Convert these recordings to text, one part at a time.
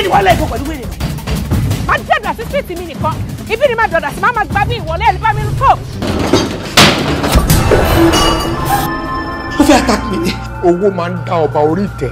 Kí ni wàá lẹ́ẹ̀kọ́ pẹ̀lú wèrè? Má dọ̀dà sí street mi nìkan. Ibi ni má dọ̀dà sí, má má gbá bí ìwọlé ẹ̀ bá mi tó. Ó fẹ́ attack mi ni. Owó máa ń dá ọba orí ìtẹ́,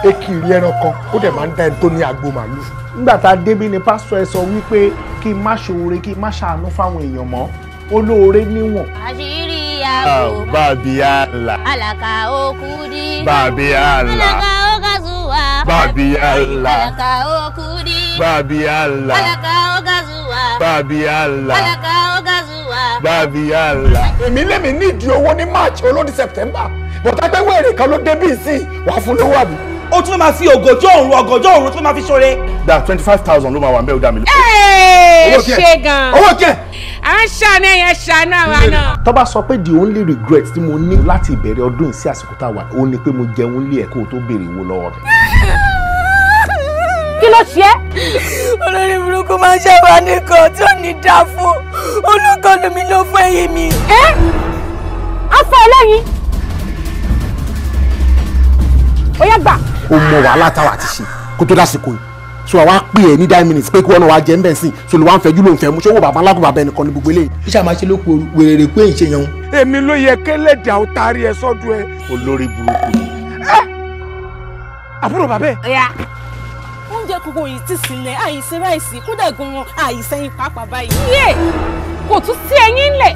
ekiri ẹran kan, ó dẹ̀ máa ń dá ẹni tó ní agbo màálù. Nígbà tá a débí ni pásítọ̀ ẹ sọ wípé kí n má ṣoore, kí n má ṣàánú fáwọn èèyàn mọ́, olóore níwọ̀n. Àṣírí àbò. Bàbí àlà. Àlàkà òkúdi. Bàbí àlà. Àlàkà ògàzùwà. Bàbí àlà. Àlàkà òkúdi. Bàbí àlà. Àlàkà ògàzùwà. Bàbí àlà. Àlàkà ògàzùwà. Bàbí àlà. Èmi lèmi nídìí owó ní March olódi September, bọ̀tá pé wèrè kan ló débí sí wàá fún lówó àbí. Ó tún máa fi ògòjọ́ òru ọ̀gànjọ́ òru tún máa fi ṣoore. Gba 25,000 ló máa wà ń bẹ́ẹ̀ ó dá mi lójú. Ẹ ṣe gan. Owó kí ẹ. À ń ṣàánú ẹ̀yẹn ṣàánú àwa náà. Tó bá sọ pé the only regret tí mo ní láti ìbẹ̀rẹ̀ ọdún yìí sí àsìkò tá a wà, ó ní pé mo jẹun lé ẹ̀ kó o tó béèrè owó lọ́wọ́ mi. Kí ló ṣe é? Olórí burúkú máa ń ṣàwà nìkan tí ò ní dá fún olùkọ́ni mi ló fún ẹ̀yìn mi. Ẹ́ á fọ ẹlẹ́yin. Ó yá gbà. Ó mọ wàhálà táwa ti ṣe kó tó dásìkò yìí, so àwa pè é ní 9 minutes pé kí wọn náà wá jẹ ń bẹ̀ sí, so ló wá ń fẹjú ló ń fẹ́ mú ṣé owó bàbá ńlá kó bàbá ẹnìkan ní gbogbo eléyìí. Iṣẹ́ àmà ṣe ló po wèrèrè pé ìṣe yan. Èmi ló yẹ kélédà ó tarí ẹ sọ́dún ẹ. Olórí burúkú ni. Àbúrò bàbá ẹ. Oúnjẹ kòkó yìí ti sílẹ̀, àìsí ráìsì kódà gan-an àìsẹ́yìn pàápàá báyìí. Yé, kò tún sí ẹyin ńlẹ̀.